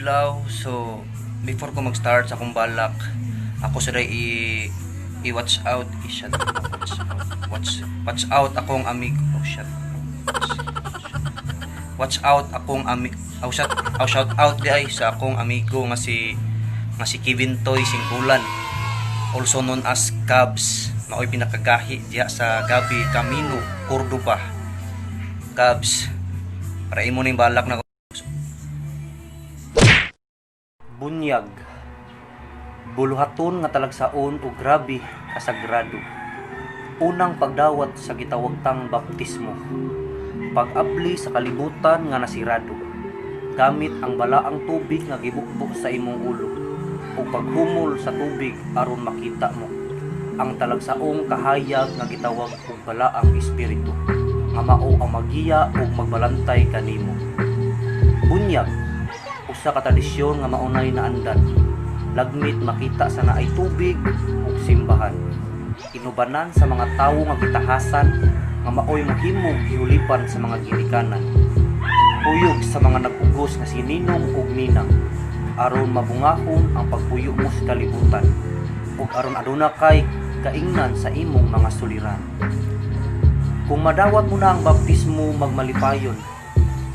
Adlaw. So before ko mag-start sa akong balak, ako sa i watch out, i shut watch out, watch watch out akong amigo. Oh shit. Watch out akong ami oh, shout, oh, shout out di ay sa akong amigo nga si Kevin Toy Singkulan, also known as Cubs, maoy pinakagahi diha sa Gabi Camino, Cordoba. Cubs, para imo ning balak na bunyag, buluhaton nga talagsaon ug grabe kasagrado. Unang pagdawat sa gitawagtang baptismo, pag-abli sa kalibutan nga nasirado gamit ang balaang tubig nga gibukbok sa imong ulo ug paghumol sa tubig aron makita mo ang talagsaong kahayag nga gitawag og balaang espiritu nga mao ang magiya ug magbalantay kanimo. Bunyag, usa ka tradisyon nga maunay naandan. Lagmit makita sa naay tubig ug simbahan. Inubanan sa mga tawo nga gitahasan nga maoy mohimog gihulipan sa mga ginikanan. Kuyog sa mga nag-ugos nga si ninong ug ninang aron mabungahon ang pagpuyo mo sa kalibutan ug aron aduna kay kaingnan sa imong mga suliran. Kung madawat mo na ang baptismo, magmalipayon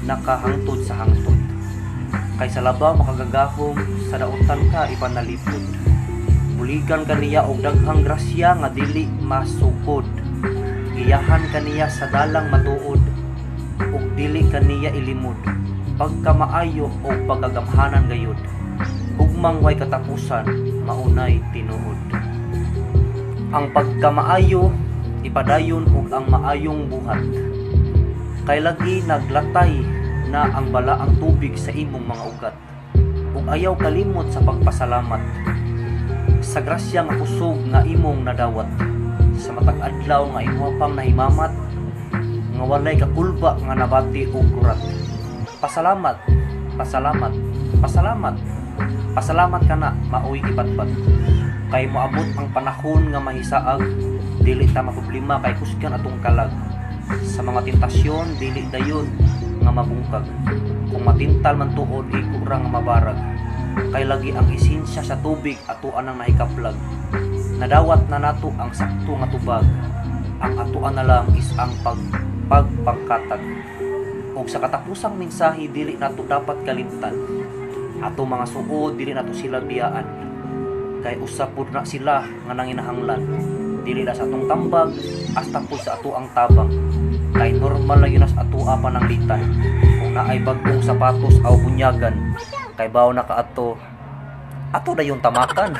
nakahangtod sa hangtod. Kay sa labaw makagagahom sa dautan ka ipanalipod. Buligan kaniya og daghang grasya nga dili masukod. Giyahan kaniya sa dalang matuod ug dili kaniya ilimod. Pagkamaayo o pagkagamhanan gayud. Ugmang way katapusan, maunay tinuod. Ang pagkamaayo ipadayon ug ang maayong buhat. Kay lagi naglatay na ang balaang tubig sa imong mga ugat. Ug ayaw kalimot sa pagpasalamat sa grasya nga kusog nga imong nadawat. Sa matag adlaw nga imo pang nahimamat nga walay kakulba nga nabati og kurat. Pasalamat, pasalamat, pasalamat. Pasalamat kana maoy gipatpat. Kay moabot ang panahon nga mahisaag, dili ta maproblema kay kusgan atong kalag. Sa mga tentasyon dili dayon nga mabungkag. Kung matintal man tuod, igo ra nga mabarag. Kay lagi ang esensya sa tubig atoa nang nahikaplag. Nadawat na nato ang sakto nga tubag. Ang atoa na lang is ang pagpangkatag. Ug sa katapusang mensahe, dili nato dapat kalimtan. Ato mga suod, dili nato sila biyaan. Kay usa pud na sila nga nanginahanglan. Dili na sa atong tambag, hasta pud sa ato ang tabang. Kay normal lang yun sa atoa pananglitan. Kung naay bag-ong sapatos aw bunyagan, kay baw na ka ato, ato dayon tamakan.